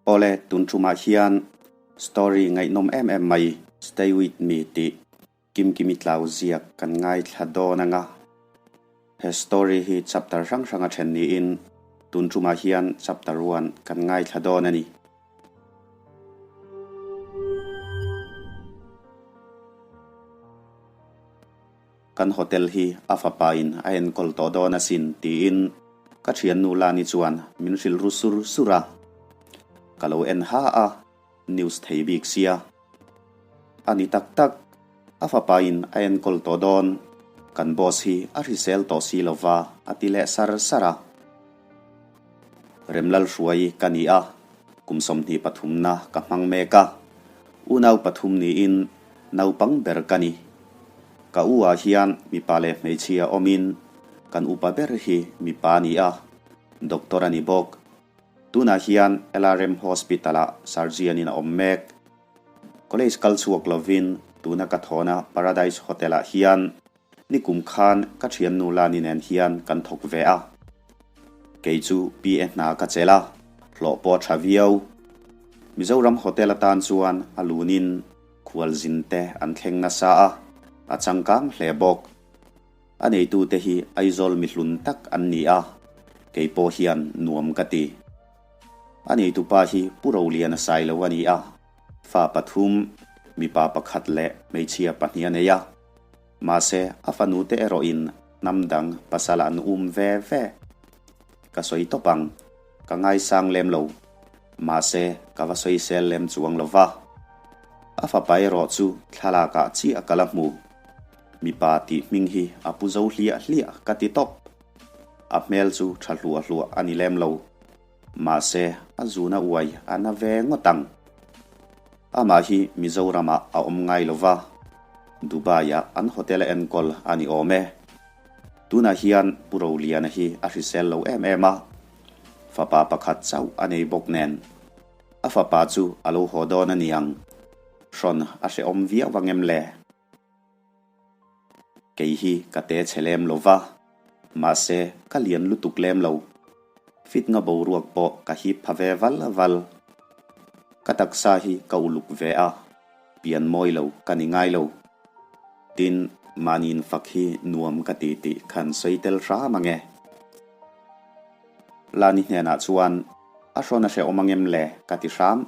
Awle, tun tumah hian story ngaihnawm em em mai Stay with me tih Kimkimi tlau ziak kan ngaithla dawn anga. He story hi chapter hrang hranga then niin tun tumah hian chapter one kan ngaithla dawn a ni. Kan hotel hi a fapa in a enkawl tawh dawn asin tiin ka thiannu Lani chuan min hrilh ru sur sur a. Ka lo en ha a, news thei bik sia. A ni tak tak, a fapa in a enkawl tawh dawn, kan boss hi a hrisel tawh si lova a ti leh sar sar a. Remlalhruai ka ni a, kum 23 na ka hmang mek a, unau pathum niin naupang ber ka ni. Ka u ah hian mipa leh hmeichhia awmin kan upa ber hi mipa a ni a, doctor a ni bawk. Tunah hian LRM Hospital ah surgeon in a awm mek. College kal chhuak lovin tuna ka thawna Paradise Hotel ah hian Nikum khan ka thiannu Lani nen hian kan thawk ve a. Kei chu PA hna ka chelh a, hlawh pawh a tha viau. Mizoram hotel atan chuan a lunin khualzin te an thleng nasa a, a changkang hle bawk. A neitute hi Aizawl mihlun tak an ni a, kei pawh hian nuam ka ti. A neitupa hi Pu Roliana Sailo a ni a, fa pathum, mipa pakhat leh hmeichhia pahnih a nei a. Mahse, a fanute erawhin hnam dang pasal an um ve ve. Ka sawi tawp ang, ka ngaisang lem lo. Mahse, ka va sawisel lem chuang lo va. A fapa erawh chu thlalakah chiah ka la hmu. Mipa tih hming hi a pu zo hliah hliah ka ti tawp. A hmel chu tha hluah hluah a ni lem lo. Mahse, a zuna uai a na ve ngawt ang. Amah hi Mizoramah a awm ngai lo va, Dubai-ah an hotel a enkawl a ni awm e. Tunah hian Pu Roliana hi a hrisel lo em em a, fapa pakhat chauh a nei bawk nen. A fapa chu a lo haw dawn a ni ang. Hrawn a hrehawm viau ang em le? Kei hi ka te chhe lem lo va, mahse ka lian lutuk lem lo. Fit nga boruak pawh ka hip pha ve val val. Ka taksa hi ka uluk ve a, pian mawi lo ka ni ngai lo. Tin, mahni infak hi nuam ka ti tih khan sawi tel hram ang e. Lani hnenah chuan a hrawn a hrehawm ang em le ka ti hram.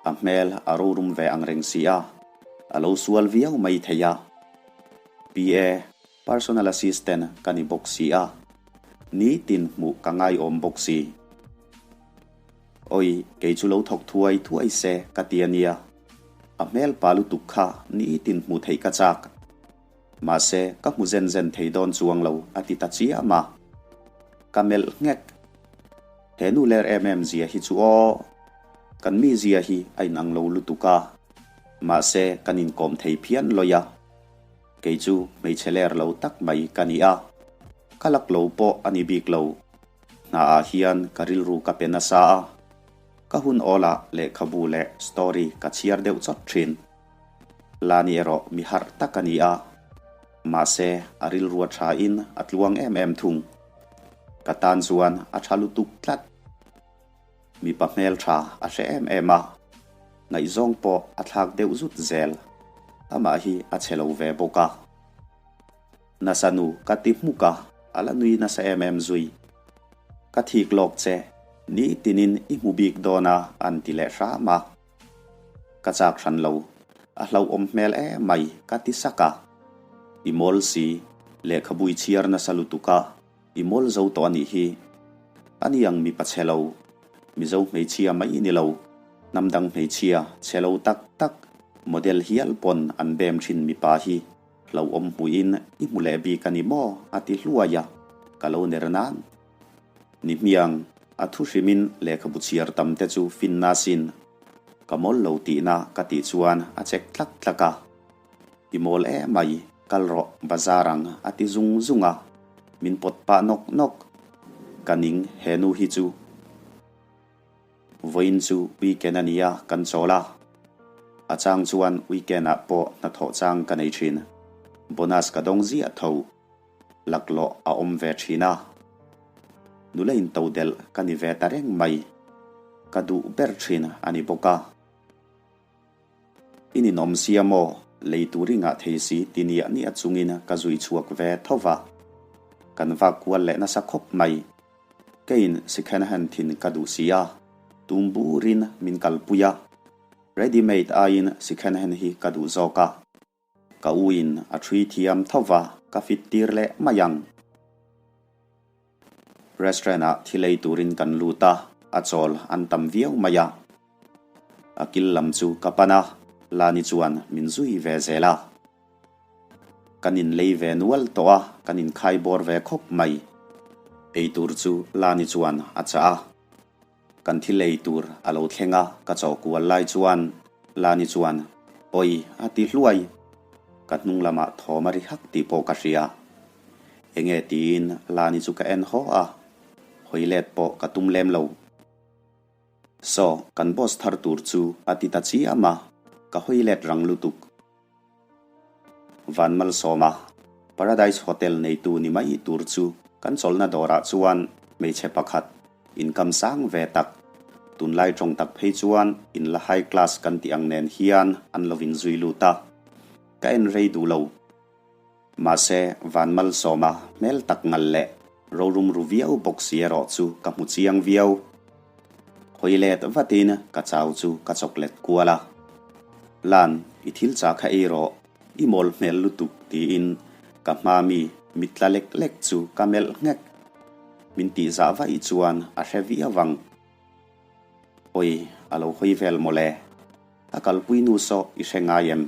A hmel a rorum ve ang reng si a, a lo sual viau mai thei a. PA, Personal Assistant, ka ni bawk si a, nitin hmuh ka ngaiawm bawk si. Oi, kei chu lo thawk thuai thuai se ka ti a nia. A hmel pa lutuk kha nitin hmuh theih ka chak. Mahse, ka hmu zen zen thei dawn chuang lo a ti ta chiam a. Ka melh nghek. He nu ler em em zia hi chu aw. Kan mi zia hi a inang lo lutuk a. Mahse, kan inkawm thei phian lawi a. Kei chu hmeichhe ler lo tak mai ka ni a. Ka lak lo pawh a ni bik lo. Hna ah hian ka rilru ka pe nasa a. Ka hun awlah lehkhabu leh story ka chhiar deuh chawt thin. Lani erawh mi harh tak a ni a, mahse a rilru a thain a tluang em em thung. Ka tan chuan a tha lutuk tlat. Mipa hmeltha a hre em em a, ngaihzawng pawh a thlak deuh zut zel. Amah hi a chhe lo ve bawk a. Nasa nu ka ti hmuk a, a la nui nasa em em zui. Ka thik lawk che, nitinin i hmu bik dawn a an ti leh hram a. Ka chak hran lo, a hlauhawm hmel em mai ka ti sak a. I mawl si, lehkhabu i chhiar nasa lutuk a, i mawl zo tawh a nih hi. Ani ang mipa chhe lo, Mizo hmeichhia mai ni lo, hnam dang hmeichhia chhe lo tak tak, model hial pawn an bem thin mipa hi hlauhawm hmuhin i hmu leh bik a ni maw a ti hluai a, ka lo ner nang. Ni hmiang, a thu hrimin lehkhabu chhiar tam te chu finna sin. Ka mawl lo tihna ka tih chuan a chek tlak tlak a. I mawl emai, kal rawh bazar ang a ti zung zung a, min pawt pah nawk nawk. Ka ning he nu hi chu. Vawiin chu weekend a nia kan chawl a. A chang chuan weekend ah pawh hnathawh chang ka nei thin. Bonus ka dawng ziah tho. Laklawh a awm ve thin a, nula in to delh ka ni ve ta reng mai. Ka duh ber thin a ni bawk a. I ninawm sia maw? Lei tur i ngah thei si ti niah niah chungin ka zui chhuak ve tho va. Kan vak kual leh nasa khawp mai. Keiin second hand thin ka duh si a, tum burin min kalpui a. Ready made aiin second hand hi ka duh zawk a. Ka uin a ṭhui thiam tho va, ka fit tir leh mai ang. Restaurant ah thil ei turin kan lut a, a chawl an tam viau mai a. A kil lam chu ka pan a, Lani chuan min zui ve zel a. Kan inlei ve nual tawh a, kan inkhai bawr ve khawp mai. Ei tur chu Lani chuan a chah a. Kan thil ei tur a lo thleng a, ka chawh kual lai chuan Lani chuan, Awi, a ti hluai. Ka hnung lamah thawm a ri hak tih pawh ka hria. Enge tiin Lani chu ka en haw a, hawi let pawh ka tum lem lo. Saw, kan boss thar tur chu a ti ta chiam a, ka hawi let rang lutuk. Van Malsawma, Paradise Hotel neitu ni mai tur chu kan chawlhna dawrah chuan hmeichhe pakhat, income sang ve tak, tunlai tawng tak phei chuan in la high class kan tih ang nen hian an lo inzui lut a, ka en rei duh lo. Mahse, Van Malsawma hmel tak ngal leh rorum ru viau bawk si erawh chu ka hmu chiang viau. Hawi let vatin ka chau chu ka chawk let kual a. Lan, i thil chah kha ei rawh, i mawl hmel lutuk tiin ka hma mi mit tla lek lek chu ka melh nghek. Min tihzah vaih chuan a hre viau ang. Awi, a lo hawi vel mawle. A kalpui nu saw i hre ngai em?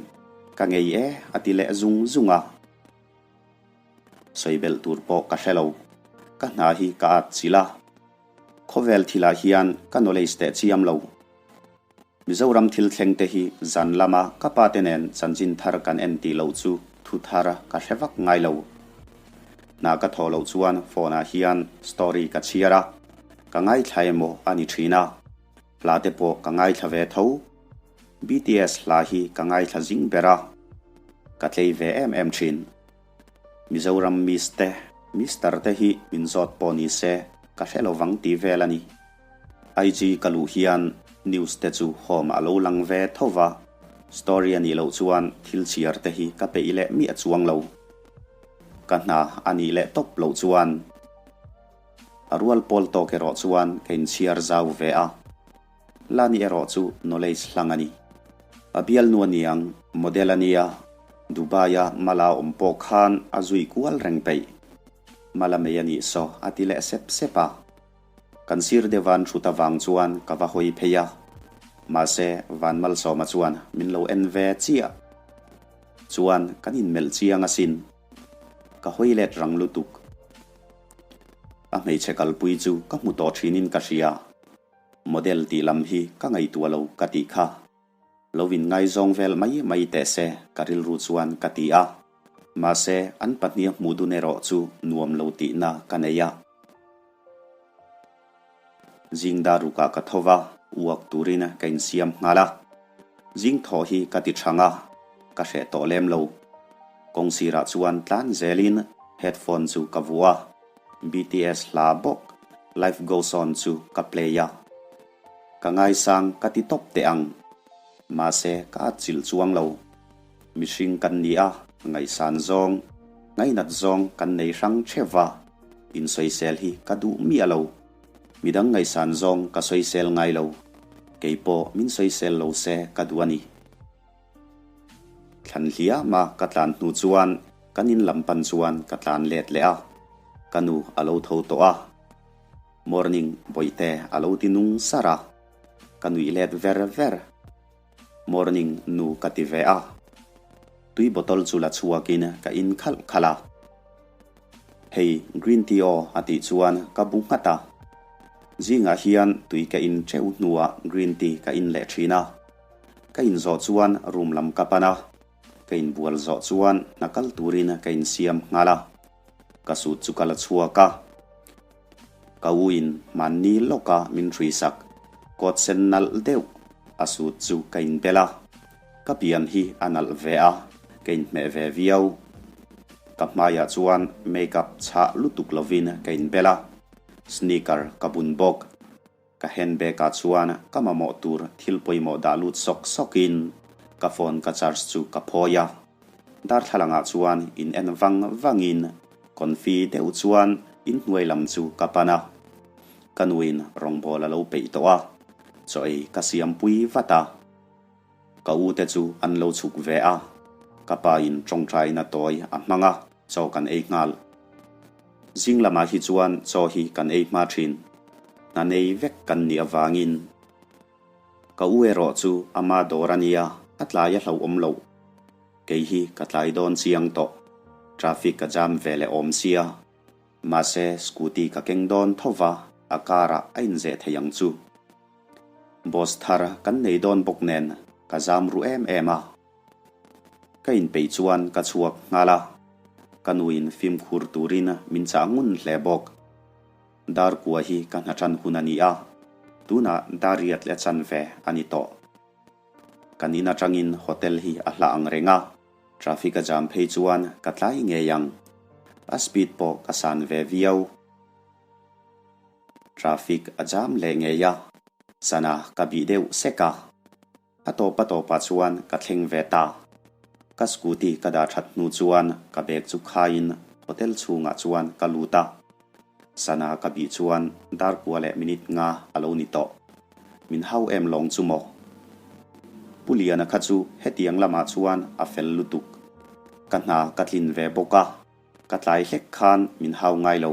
Ka ngei e, a ti leh zung zung a. Sawi belh tur pawh ka hre lo. Ka hna hi ka at chilh a. Khawvel thilah hian ka knowledge teh chiam lo. Mizoram thil thleng te hi zan lama ka pa te nen chanchin thar kan en tih loh chu thu thar ka hre vak ngai lo. Hna ka thawh loh chuan phone ah hian story ka chhiar a, ka ngaithla emaw a ni thin a. Hla te pawh ka ngaithla ve tho. BTS hla hi ka ngaithla zing ber a, ka tlei ve em em thin. Mizoram Miss te, Mister te hi min zawt pawh ni se ka hre lo vang tih vel a ni. IG ka luh hian news te chu home a lo lang ve tho va, story a nih loh chuan thil chhiar te hi ka peih leh miah chuang lo. Ka hna a nih leh tawp loh chuan a rual pawl tawk erawh chuan ka inchhiar zau ve a. Lani erawh chu knowledge hlang a ni. A bialnu a niang, model a nia, Dubai-a Mala awm pawh khan a zui kual reng peih. Mala mei a nih saw a ti leh sep sep a. Kan sir deuh an thut avang chuan ka va hawi phei a, mahse Van Malsawma chuan min lo en ve chiah. Chuan kan inmelh chiang asin. Ka hawi let rang lutuk. A hmeichhe kalpui chu ka hmu tawh thinin ka hria. Model tih lam hi ka ngaihtuah lo ka tih kha. Lo in ngaizawng vel mai mai teh se ka rilru chuan ka ti a. Mahse an pahniha hmuh dun erawh chu nuam lo tihna ka nei a. Zing dar rukah ka tho va, uak turin ka insiam nghal a. Zing thawh hi ka ti thang a, ka hreh tawh lem lo. Kawng sirah chuan tlan zelin headphone chu ka vuah a. BTS hla bawk Life Goes On chu ka play a. Ka ngaisang ka ti tawp teh ang. Mahse ka atchilh chuang lo. Mihring kan ni a, ngaihsan zawng, ngainat zawng kan nei hrang theuh va, insawisel hi ka duh miah lo. Midang ngaihsan zawng ka sawisel ngai lo. Kei pawh min sawisel lo se ka duh a ni. Thlan hliama ka tlan hnu chuan kan in lam pan chuan ka tlan let leh a, ka nu a lo tho tawh a. Morning bawihte a lo ti nung sar a, ka nuih let ver ver. Morning nu ka ti ve a, tui bottle chu la chhuakin ka in khalh khalh a. Hei green tea aw a tih chuan ka bu nghat a. Zingah hian tui ka in teuh hnuah green tea ka in leh thin a. Ka inzawh chuan room lam ka pan a, ka inbual zawh chuan hna kal turin ka insiam nghal a, ka suit chu ka la chhuak a. Ka u in hmanni lawka min hruisak coat sen nalh deuh a suit chu ka inbel a, ka pian hi a nalh ve a, ka inhmeh ve viau. Ka hmaiah chuan make up chhah lutuk lovin ka inbel a, sneaker ka bun bawk. Ka handbag ah chuan ka mamawh tur thil pawimawh dah lut sawk sawk in ka phone ka charge chu ka phawi a. Darthlalang ah chuan in en vang vang in confi deuh chuan inhnuai lam chu ka pan a. Ka nu in rawngbawl a lo peih tawh a, chaw ei ka siam pui vat a. Ka u te chu an lo chhuk ve a, ka pa in tawngtaina tawi a hmang a, chaw kan ei nghal. Zing lamah hi chuan chaw hi kan ei hma thin. Hna nei vek kan nih avangin. Ka u erawh chu ama dawr a nia, a tlai a hlauhawm loh. Kei hi ka tlai dawn chiang tawh. Traffic a jam ve leh awm sia. Mahse scooty ka keng dawn tho va, a car-ah a inzeh thei ang chu. Boss thar kan nei dawn bawk nen ka zam ru em em a. Ka inpeih chuan ka chhuak nghal a, ka nuin fimkhur turin min chah ngun hle bawk. Dar kua hi ka hna tan hun a ni a, tunah dar riat leh chanve a ni tawh. Kan in atangin hotel hi a hla ang reng a, traffic a jam phei chuan ka tlai ngei ang. A speed pawh ka san ve viau. Traffic a jam leh ngei a, sana ka bih deuh sek a. A tawp a tawpah chuan ka thleng ve ta. Ka scooty ka dah that hnu chuan ka bag chu khaiin hotel chhungah chuan ka lut a. Sana ka bih chuan dar kua leh minute nga a lo ni tawh. Min hau em lawng chu maw? Pu Liana kha chu hetiang lamah chuan a fel lutuk. Ka hna ka tlin ve bawk a. Ka tlai hlek khan min hau ngai lo.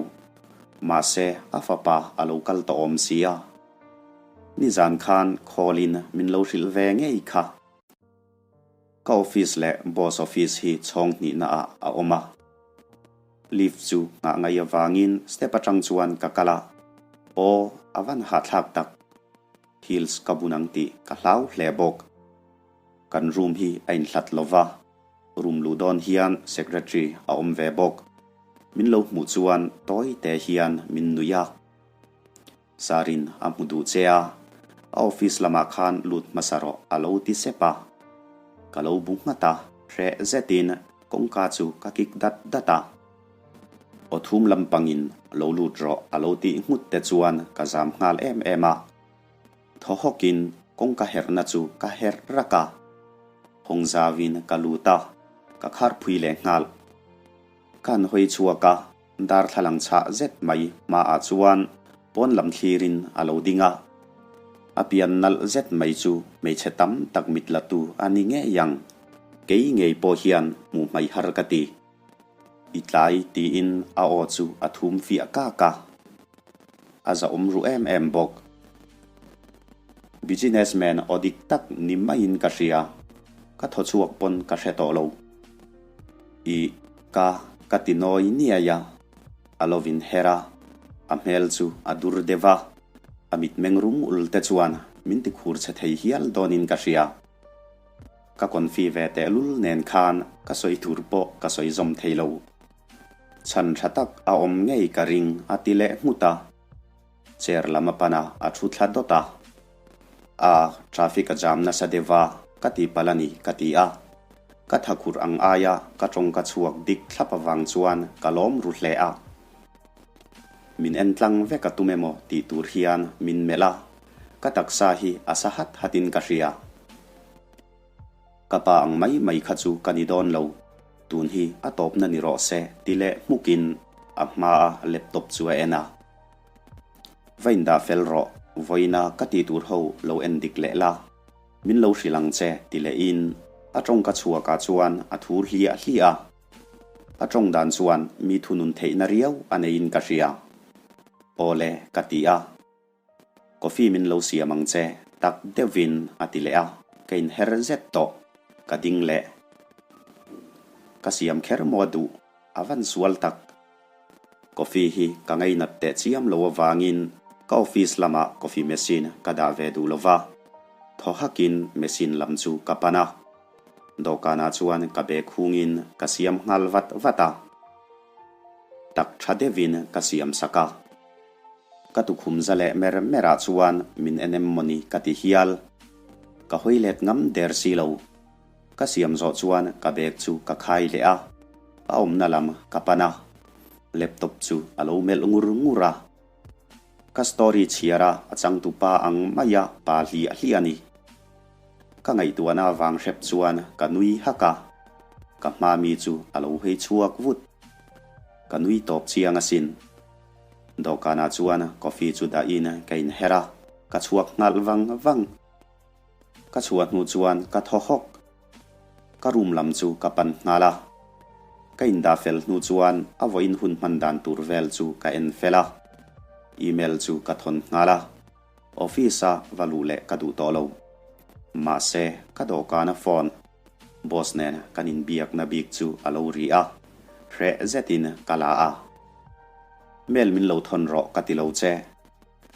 Mahse, a fapa a lo kal tawh awm si a. Nizan khan call-in min lo hrilh ve ngei kha. Ka office leh boss office hi chhawng hnihna ah a awm a. Lift chu nghah ngai avangin step atang chuan ka kal a. Aw, a van hahthlak tak. Heels ka bun ang tih ka hlau hle bawk. Kan room hi a inhlat lo va. Room luh dawn hian secretary a awm ve bawk. Min lo hmuh chuan tawi te hian min nuih a. Sarin a hmu duh che a, a office lamah khan lut hmasa rawh a lo ti sep a. Ka lo bu nghat a, hreh zetin kawngka chu ka kik dat dat a. Aw thum lampangin lo lut rawh a lo tih nghut te chuan ka zam nghal em em a. Thaw hawkin kawngka herhna chu ka herh rak a, hawng zauin ka lut a, ka khar phui leh nghal. Ka han hawi chhuak a, darthlalang chhah zet mai hmaah chuan pawn lam thlirin a lo ding a. A pian nalh zet mai chu hmeichhe tam tak mit la tu a ni ngei ang. Kei ngei pawh hian hmuh hmai har ka ti. I tlai tiin a aw chu a thum fiah kak a. A zahawm ru em em bawk. Businessman aw dik tak ni maiin ka hria. Ka thaw chhuak pawn ka hre tawh lo. I ka ka ti nawi niai a. A lo vin her a. A hmel chu a dur deuh a. A mitmeng rum ul te chuan min ti khur chhe thei hial dawnin ka hria. Ka confi ve tehlul nen khan ka sawi tur pawh ka sawi zawm thei lo. Chhan tha tak a awm ngei ka ring a ti leh nghut a. Chair lam a pan a, a thu thla dawt a. A, traffic a jam nasa deuh a, ka ti palh a ni ka ti a. Ka thakhur ang aia ka tawng ka chhuak dik thlap avang chuan ka lawm ru hle a. Min en tlang vek a tum emaw tih tur hian min melh a, ka taksa hi a sa hat hatin ka hria. Ka pa ang mai mai kha chu ka ni dawn lo, tun hi a tawpna ni rawh se ti leh hmukin a hmaa laptop chu a en a. Va indah fel rawh, vawiina ka ti tur ho lo en dik leh la, min lo hrilh ang che ti lehin a tawngka chhuakah chuan a thur hliah hliah a. A tawng dan chuan mi thunun theihna riau a neiin ka hria. Awle ka ti a. Coffee min lo siam ang che, tak deuhin a ti leh a, ka inher zet tawh, ka ding leh. Ka siam kher maw a duh, a van sual tak. Coffee hi ka ngainat teh chiam lo avangin ka office lamah coffee machine ka dah ve duh lova, thaw hakin machine lam chu ka pan a. Dawhkanah chuan ka bag hungin ka siam nghal vat vat a, tak tha deuhin ka siam sak a. Ka tukhum za leh mer mer ah chuan min en em mawni ka ti hial. Ka hawi let ngam der si lo. Ka siam zawh chuan ka bag chu ka khai leh a, a awmna lam ka pan a. Laptop chu a lo melh ngur ngur a. Ka story chhiar a a changtupa ang maia pa hliah hliah a ni. Ka ngaihtuahna avang hrep chuan ka nui hak a, ka hma mi chu a lo hawi chhuak vut. Ka nui tawp chiang asin. Dawhkanah chuan coffee chu dahin ka inher a, ka chhuak nghalh vang vang. Ka chhuah hnu chuan ka thaw hawk. Ka room lam chu ka pan nghal a. Ka indah fel hnu chuan a vawiin hun hman dan tur vel chu ka en fel a. Email chu ka thawn nghal a. Office a va luh leh ka duh tawh lo. Mahse, ka dawhkana phone boss nen kan inbiakna bik chu a lo ri a. Hreh zetin ka la a. Mail min lo thawn rawh ka ti lo che.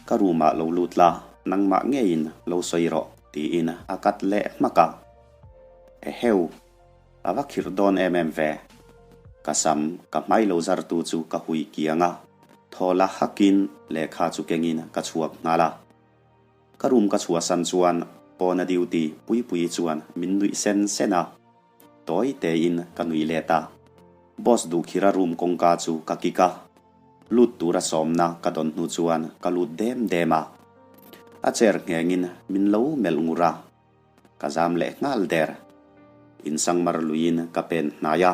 Ka room ah lo lut la, nangmah ngeiin lo sawi rawh tiin a kat leh hmak a. Eheu, a va khirh dawn em em ve. Ka sam ka hmai lo zar tu chu ka hui kiang a, thaw la hakin lehkha chu kengin ka chhuak nghal a. Ka room ka chhuahsan chuan pawna duty Puipuii chuan min nuih sen sen a. Tawi tein ka nui let a. Boss duhkhira room kawngka chu ka kik a. Lut tura sawmna ka dawn hnu chuan ka lut dem dem a. A chair nghengin min lo melh ngur a. Ka zam leh nghal der. Insangmar luiin ka pen hnai a.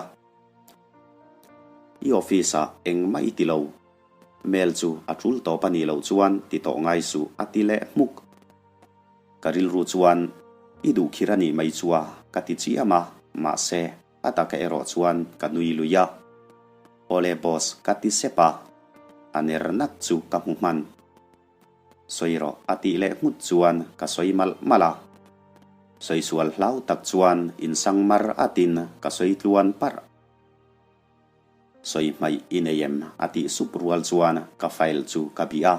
I office ah engmah i ti lo. Mail chu a tul tawp a nih loh chuan ti tawh ngai suh a ti leh hmuk. Ka rilru chuan i duh khir a nih mai chua ka ti chiam a, mahse a taka erawh chuan ka nui lui a. Awle boss ka ti sep a, a ner nak chu ka hmu hman. Sawi rawh a tih leh nghut chuan ka sawi malh malh a. Sawi sual hlau tak chuan insang mar atin ka sawi tluan parh. Sawi hmaih i nei em? a tih sup rual chuan ka file chu ka bih a.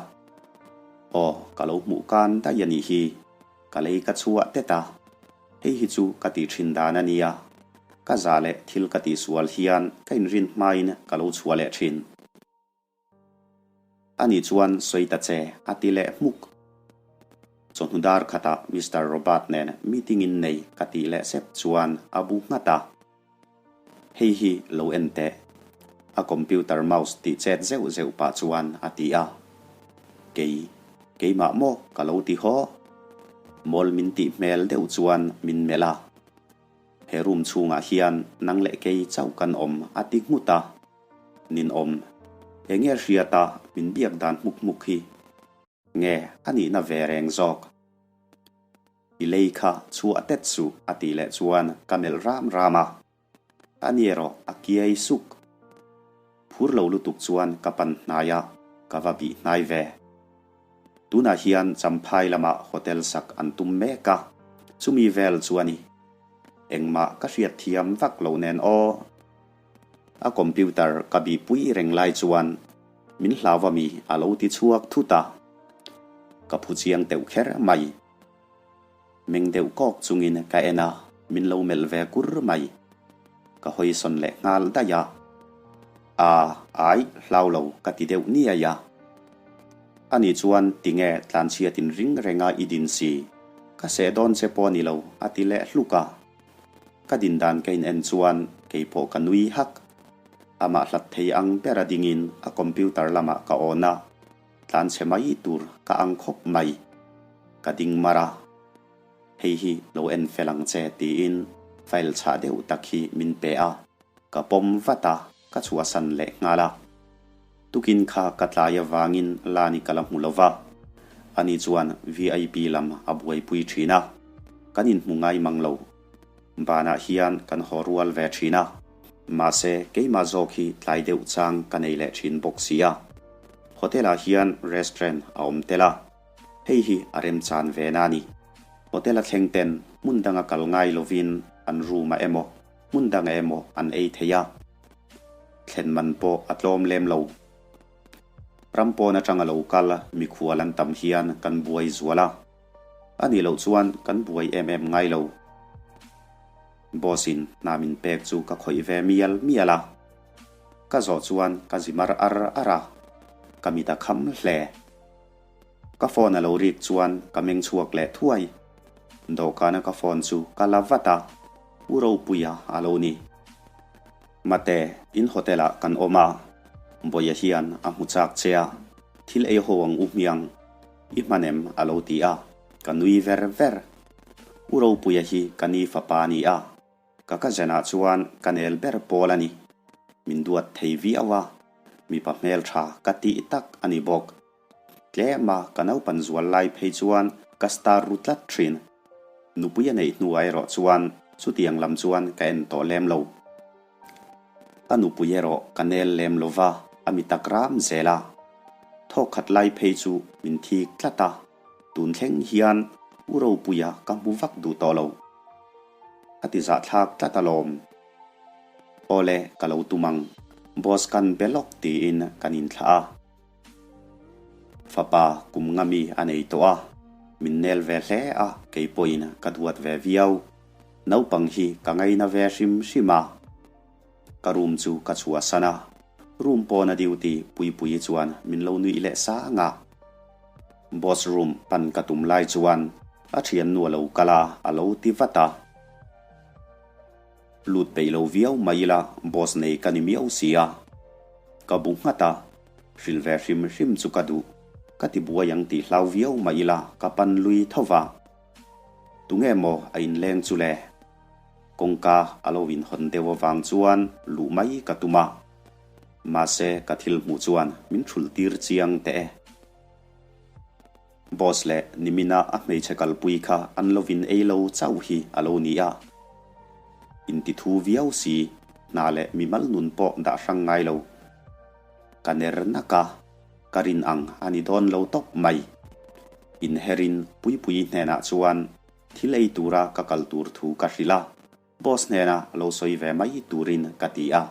Aw, ka lo hmuh kan daih a nih hi. Ka lei ka chhuah tet a. Hei hi chu ka tih thin dan a nia. Ka za leh thil ka tihsual hian ka inrin hmain ka lo chhuah leh thin. Ani chuan sawi ta che a ti leh hmuk. Chawhnu dar khatah Mister Robert nen meeting in nei ka tih leh sep chuan a bu nghat a. Hei hi lo en teh. A computer mouse tih chet zeuh zeuh pah chuan a ti a. Kei, keimah maw ka lo ti haw? Mawl min tih hmel deuh chuan min melh a. He room chhungah hian nang leh kei chauh kan awm a ti nghut a. Ninawm, enge hriata min biak dan hmuk hmuk hi nge a nihna ve reng zawk? I lei kha chhuah tet suh a tih leh chuan ka melh ram ram a. Ani erawh a kiai suk. Phur lo lutuk chuan ka pan hnai a, ka va bih hnai ve. Tunah hian Champhai lamah hotel sak an tum mek a, chumi vel chu a ni. Engmah ka hriat thiam vak lo nen aw. A computer ka bihpui reng lai chuan min hlau a mi a lo ti chhuak thut a, ka phu chiang teuh kher mai. Meng deuh kawk chungin ka en a, min lo melh ve kur mai. Ka hawi sawn leh nghal daih a, A, ai, hlau lo ka ti deuh niai a. Ani chuan tinge tlanchhiatin ring renga i din si, ka seh dawn che pawh a ni lo a ti leh hluk a. Ka din dan ka in en chuan kei pawh ka nui hak. Amah hlat thei ang ber a dingin a computer lamah ka awn a, tlan chhe mai tur ka ang khawp mai. Ka ding mar a, hei hi lo en fel ang che tiin file chhah deuh tak hi min pe a, ka pawm vat a, ka chhuahsan leh nghal a. Tukin kha ka tlai avangin Lani ka la hmu lo va, ani chuan VIP lam a buaipui thin a, kan inhmu ngai mang lo. Banah hian kan haw rual ve thin a, mahse keimah zawk hi tlai deuh chang ka nei leh thin bawk si a. Hotel-ah hian restaurant a awm tel a, hei hi a remchan ve na a ni. Hotel-a thleng ten hmun danga kal ngai lovin an room-ah emaw hmun dangah emaw an ei thei a, thlen man pawh a tlawm lem lo. Ram pawn atanga lo kal mikhual an tam hian kan buai zual a, a nih loh chuan kan buai em em ngai lo. Boss in hna min pek chu ka khawih ve mial mial a, ka zawh chuan ka zi mar ar ar a, ka mit a kham hle. Ka phone a lo rik chuan ka meng chhuak leh thuai. Dawhkana ka phone chu ka la vat a, U Ropuia a lo ni. Mate, in hotel ah kan awm a, Bawia hian a hmu chak che a. Thil ei ho ang u hmiang, i hman em? a lo ti a, ka nui ver ver. U Ropuia hi ka ni fapa a ni a, ka cousin-ah chuan ka nel ber pawl a ni. Min duat thei viau a, mipa hmeltha ka tih tak a ni bawk. Tlema ka naupan zual lai phei chuan ka star ru tlat thin. Nupui a neih hnuah erawh chuan chutiang lam chuan ka en tawh lem lo. A nupui erawh ka nel lem lo va, a mi tak ram zel a. Thawk khat lai phei chu min thik tlat a, tun thleng hian U Ropuia ka hmu vak duh tawh lo. A ti zahthlak tlat alawm. Awle, ka lo tum ang. Boss kan be lawk tiin kan inthlah a. Fapa kum nga mi a nei tawh a, min nel ve hle a, kei pawhin ka duat ve viau. Naupang hi ka ngaina ve hrim hrim a. Ka room chu ka chhuahsan a, room pawna duty Puipuii chuan min lo nuih leh sang a. Boss room pan ka tum lai chuan a thiannu a lo kal a, a lo ti vat a. Lut peih lo viau mai ila boss nei ka ni miau si a. Ka bu nghat a, hrilh ve hrim hrim chu ka duh. Ka ti buai ang tih hlau viau mai ila ka pan lui tho va. Tunge maw a inleng chu le? Kawngka a lo inhawn deuh avang chuan luh mai ka tum a. Mahse ka thil hmuh chuan min thulh tir chiang teh e. Boss leh nimina a hmeichhe kalpui kha an lovin ei lo chauh hi a lo ni a. Intithu viau si, hna leh mimal nun pawh dah hrang ngai lo. Ka ner nak a, ka rin ang a ni dawn lo tawp mai. Inherin Puipuii hnenah chuan thil ei tura ka kal tur thu ka hrilh a, Boss hnena lo sawi ve mai turin ka ti a.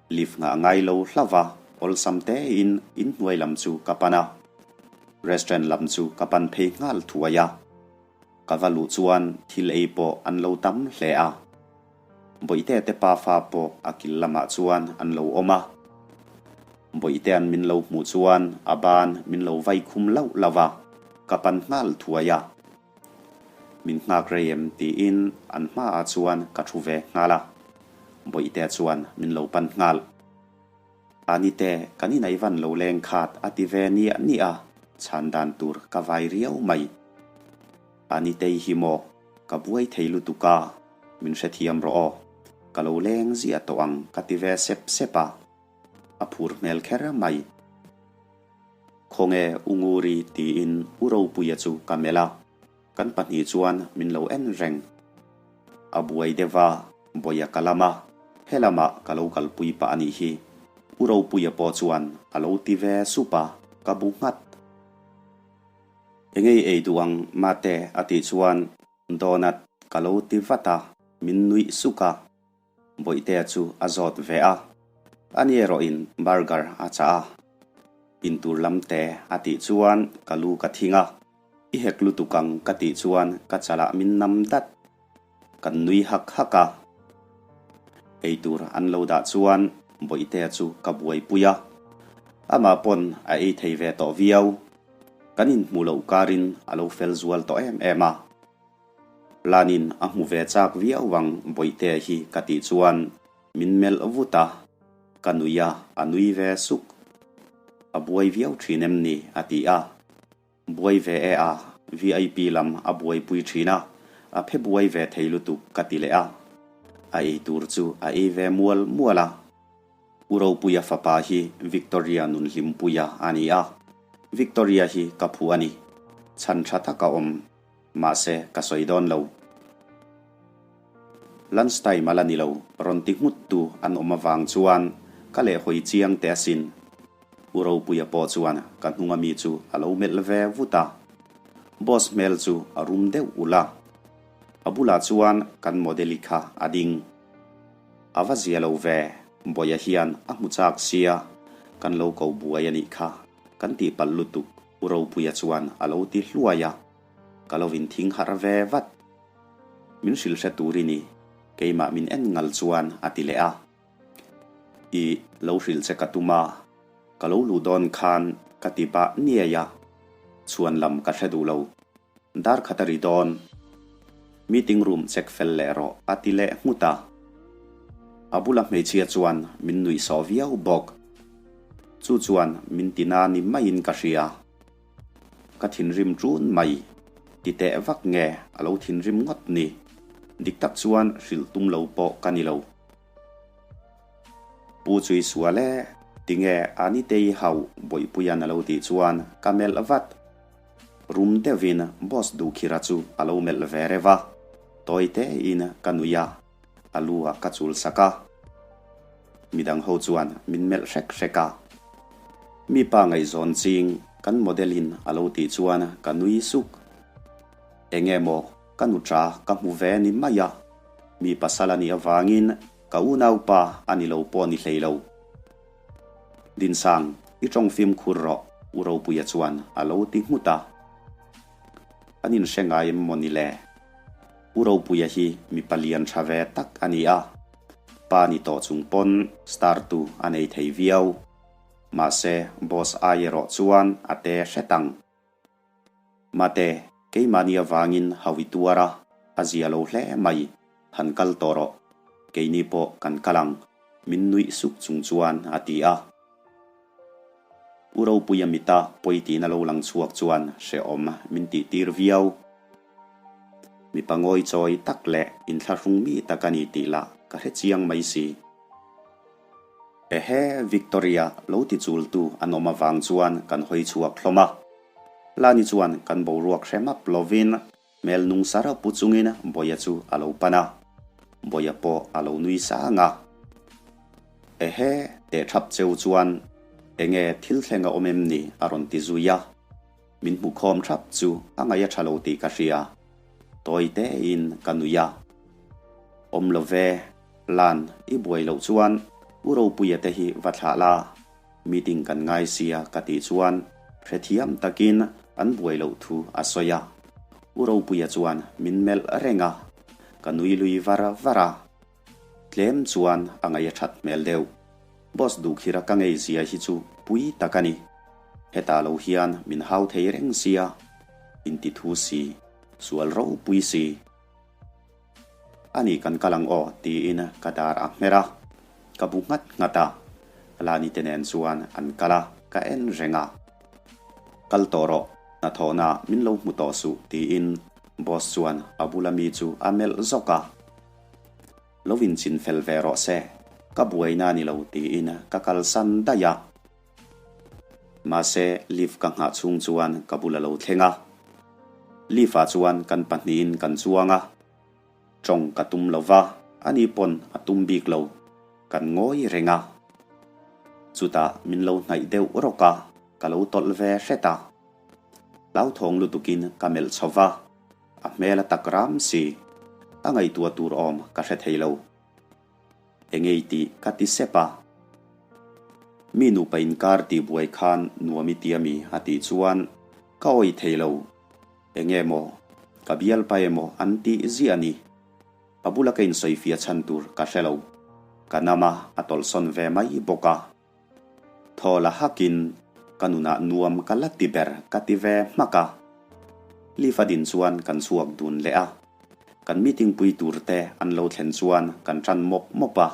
Lift nghah ngai lo hlauh va, awlsam tein inhnuai lam chu ka pan a. Restaurant lam chu ka pan phei nghal thuai a. Ka va luh chuan thil ei pawh an lo tam hle a. Bawihte te pafa pawh a kil lamah chuan an lo awm a. Bawihte an min lo hmuh chuan a ban min lo vai khum lauh lauh a, ka pan nghal thuai a. Min nghak rei em tiin an hmaah chuan ka thu ve nghal a, Bawihte chuan min lo pan nghal. Anite, kan inai van lo leng khat a ti ve niah niah a, chhan dan tur ka vai riau mai. Anitei hi maw, ka buai thei lutuk a, min hrethiam rawh aw, ka lo leng ziah tawh ang ka ti ve sep sep a, a phur hmel kher mai. Khawnge U Nguri tiin U Ropuia chu ka melh a, kan pahnih chuan min lo en reng. A buai deuh a, Bawia ka lam a, helamah ka lo kalpui pah a nih hi. U Ropuia pawh chuan a lo ti ve sup a, ka bu nghat. Engei ei duh ang Mate a tih chuan Donut ka lo ti vat a, min nuih suk a. Bawihtea chu a zawt ve a, ani erawhin burger a chah a, intur lam te a tih chuan ka lu ka thing a, i hek lutuk ang ka tih chuan ka chalah min nam dat, kan nui hak hak a. Eitur an lo dah chuan Bawihtea chu ka buaipui a, amah pawn a ei thei ve tawh viau, kan inhmuh loh karin a lo fel zual tawh em em a. Lanin a hmu ve chak viau ang Bawihtea hi ka tih chuan min melh vut a, ka nui a, a nui ve suk. A buai viau thin em ni? a ti a. Buai ve e a, VIP lam a buaipui thin a, a phe buai ve thei lutuk ka ti leh a. A ei tur chu a ei ve mual mual a. U Ropuia fapa hi Victoria Nunhlimpuia a ni a, Victoria hi ka phu a ni. Chhan tha tak a awm. Mahse, ka sawi dawn lo. Lunch time a la ni lo, rawn ti nghut tu an awm avang chuan ka lehhawi chiang teh asin. U Ropuia pawh chuan ka hnunga mi chu a lo melh ve vut a. Boss hmel chu a rum deuh ulh a. A bulah chuan kan model-i kha a ding. A va zia lo ve, Bawia hian a hmu chak sia, kan lo ko buai a nih kha, kan tihpalh lutuk, U Ropuia chuan a lo ti hluai a. Ka lo inthing harh ve vat. Min hrilh hre tur i ni, keimah min en ngal chuan a ti leh a. I lo hrilh che ka tum a, ka lo luh dawn khan ka ti pah niai a, chhuan lam ka hre duh lo. Dar khat a ri dawn. Meeting room check fel leh rawh a ti leh nghut a. A bula hmeichhia chuan min nuihsawh viau bawk. Chu chuan min ti na ni maiin ka hria. Ka thinrim ṭun mai. Ti teh vak nge a lo thinrim ngawt ni. Dik tak chuan hrilh tum lo pawh ka ni lo. Pu chui sual e, tinge Anitei hauh Bawihpuia'n a lo tih chuan ka melh vat. Rum deuhin boss Duhkhira chu a lo melh ve reuh a, tawi tein ka nui a, a lu ah ka chul sak a. Midang ho chuan min melh hrek hrek a. Mi pa ngaihzawn ching kan model in a lo tih chuan ka nui suk. Enge maw ka nu tha ka hmu ve ni mai a, mi pasal a nih avangin ka unaupa a ni lo pawh ni hlei lo. Dinsang, i tawng fimkhur rawh, U Ropuia chuan a lo ti nghut a. An inhre ngai em maw ni le? U Ropuia hi mipa lian tha ve tak a ni a, pa ni tawh chung pawn star tu a nei thei viau. Mahse, boss ai erawh chuan a te hret ang. Mate, keimahni avangin hau i tuar a, a zia lo hle mai, han kal tawh rawh, keini pawh kan kal ang, min nuih suk chung chuan a ti a. U Ropuia mita pawi tiin a lo lang chhuak chuan hrehawm min tih tir viau. Mipa ngawi chawi tak leh inthlahrung mi tak a ni tih lah ka hre chiang mai si. Ehe, Victoria lo ti chultu an awm avang chuan kan hawi chhuak hlawm a. Lani chuan kan boruak hre map lovin hmel nung sar pu chungin Bawia chu a lo pan a. Bawia pawh a lo nui sang a. Ehe, teh thap cheu chuan enge thil thleng a awm em ni a rawn ti zui a. Min hmu khawm thap chu a ngaih a tha lo tih ka hria. Tawi tein ka nui a. Awm lo ve. Lan, i buai loh chuan U Ropuia te hi va thlah la, meeting kan ngai sia ka tih chuan hrethiam takin an buai loh thu a sawi a. U Ropuia chuan min melh reng a, ka nui lui var var a. Tlem chuan a ngaih a that hmel deuh. Boss duhkhira ka ngei zia hi chu pui tak a ni. Hetah lo hian min hau thei reng sia, inti thu si, sual ropui si. A ni kan kal ang aw tiin ka dar a hmer a, ka bu nghat nghat a, Lani te nen chuan an kal a, ka en reng a. Kal tawh rawh, hnathawhna min lo hmu tawh suh tiin boss chuan a bula mi chu a melh zawk a. Lo inchin fel ve rawh se, ka buaina a ni lo tiin ka kalsan daih a. Mahse, lift ka nghah chhung chuan ka bul a lo thleng a. Lift ah chuan kan pahnihin kan chuang a. Tawng ka tum lo va, ani pawn a tum bik lo. Kan ngawi reng a. Chutah min lo hnaih deuh rawk a, ka lo tawlh ve hret a. Hlauthawng lutukin ka melh chho va, a hmel a tak ram si. A ngaihtuah tur awm ka hre thei lo. Engei tih ka ti sep a. Mi nupa inkar tih buai khan nuam i ti a mi a tih chuan ka awih thei lo. Enge maw, ka bialpa emaw an tih ziah a ni. A bula ka insawifiah chhan tur ka hre lo. Ka nam a, a tawlhsawn ve mai bawk a. Thaw la hakin ka nunah nuam ka la ti ber ka ti ve hmak a. Lift a din chuan kan chhuak dun leh a. Kan meeting pui tur te an lo thlen chuan kan tan mawp mawp a.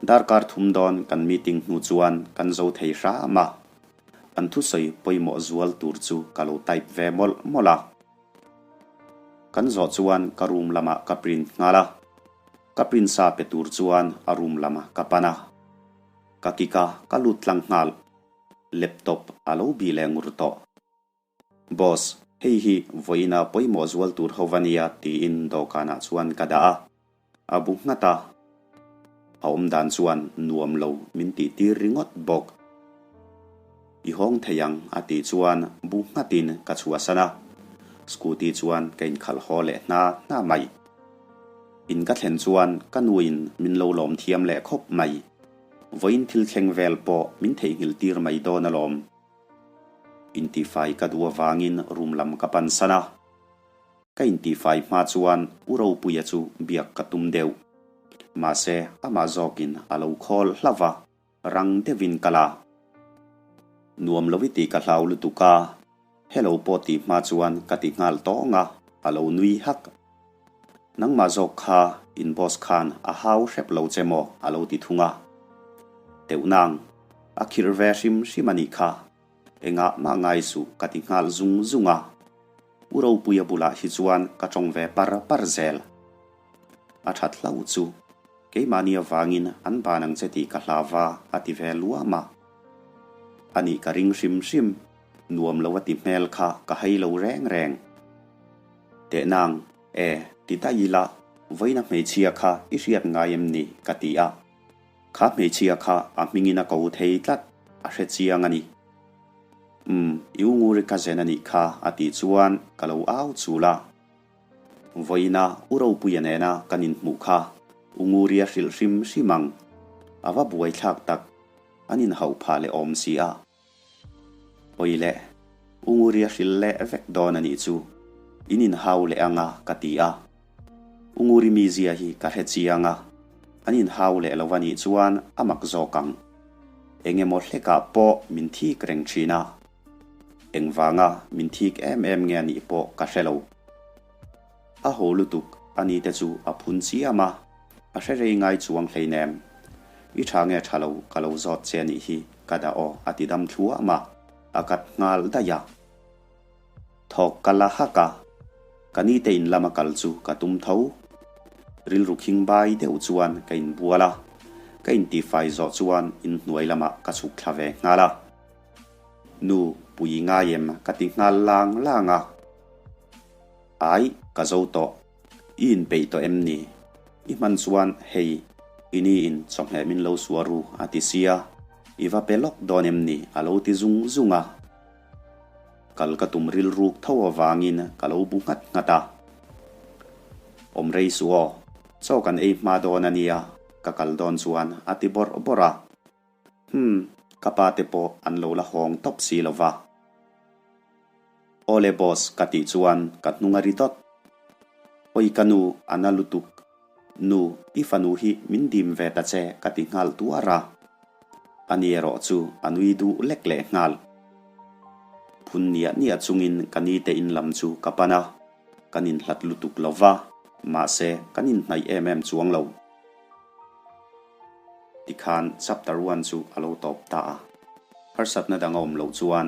Darkar thum dawn kan meeting hnu chuan kan zo thei hram a. An thusawi pawimawh zual tur chu ka lo type ve mawlh mawlh a. Kan zawh chuan ka room lamah ka print nghal a. Ka print sa pe tur chuan a room lamah ka pan a. Ka kik a, ka lut tlang nghal. Laptop a lo bih leh ngur tawh. Boss, hei hi vawiina pawimawh zual tur ho va nia tiin dawhkanah chuan ka dah a. A bu nghat a. A awm dan chuan nuam lo min tih tir ringawt bawk. I hawng thei ang a tih chuan bu nghatin ka chhuahsan a. Scooty chuan ka inkhalh haw leh hna hna mai. In ka thlen chuan ka nuin min lo lawm thiam leh khawp mai. Vawiin thil thleng vel pawh min theihnghilh tir mai dawn alawm. Intihfai ka duh avangin room lam ka pansan a. Ka intihfai hma chuan U Ropuia chu biak ka tum deuh. Mahse amah zawkin a lo khawl hlauh va. Rang deuhin ka la. Nuam lo i tih ka hlau lutuk a, hello pawh tih hma chuan ka ti nghal tawng a, a lo nui hak. Nangmah zawk kha in boss khan a hau hrep lo che maw a lo ti thung a. Teuh nang. A khirh ve hrim hrim a nih kha. Engah mah ngai suh ka ti nghal zung zung a. U Ropuia bulah hi chuan ka tawng ve par par zel. A that hlauh chu keimahni avangin an ban ang che tih ka hlau va a ti ve luam a. A nih ka ring hrim hrim, nuam lo a ti hmel kha ka hai lo reng reng. Tehnang, e, ti daih ila, vawiina hmeichhia kha i hriat ngai em ni? ka ti a. Kha hmeichhia kha a hmingin a ko thei tlat, a hre chiang a ni. Umm, i u Nguri cousin a nih kha a tih chuan ka lo au chul a. Vawiina u Ropuia nena kan inhmuh kha u Nguri a hrilh hrim hrim ang. A va buaithlak tak, an inhauh phah leh awm si a. Awi leh, U Nguri a hrilh leh vek dawn a nih chu, in inhau leh ang a ka ti a. U Nguri mizia hi ka hre chiang a, an inhau leh lo a nih chuan a mak zawk ang. Eng emaw hlekah pawh min thik reng thin a. Engvanga min thik em em nge a nih pawh ka hre lo. A haw lutuk a ni te chu a phun chiam a, a hre rei ngai chuang hleinem. I tha nge tha lo ka lo zawt che nih hi ka dah aw a ti dam thluam a, a kat nghal daih a. Thawk ka la hak a, ka ni te in lama kal chu ka tum tho. Rilru khing bai deuh chuan ka inbual a, ka intifai zawh chuan inhnuai lamah ka chhuk thla ve nghal a. Nu, pui ngai em ka ti nghal lang lang a. Ai, ka zo tawh. I inpeih tawh em ni? I hman chuan, hei, i ni in chawhmeh min lo suah ru a ti sia. I va pe lawk dawn em ni? a lo ti zung zung a. Kal ka tum rilruk tho avangin ka lo bu nghat nghat a. Awm rei suh aw, chaw kan ei hma dawn a nia, ka kal dawn chuan a ti bawrh bawrh a. Umm, ka pa te pawh an lo la hawng tawp si lo va. Awle boss ka tih chuan ka hnung a ri dawt. Awi ka nu a na lutuk. Nu, i fanu hi min dim ve ta che ka ti nghal tuar a. Ani erawh chu a nui duh lek leh nghal. Phun niah niah chungin ka ni te in lam chu ka pan a. Kan inhlat lutuk lo va, mahse kan inhnaih em em chuang lo. Tikhan chapter one chu a lo tawp ta a. Harsatna dang a awm loh chuan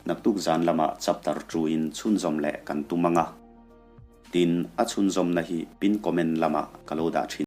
naktuk zan lamah chapter two in chhunzawm leh kan tum ang a. Tin, a chhunzawmna hi pin comment lamah ka lo dah thin.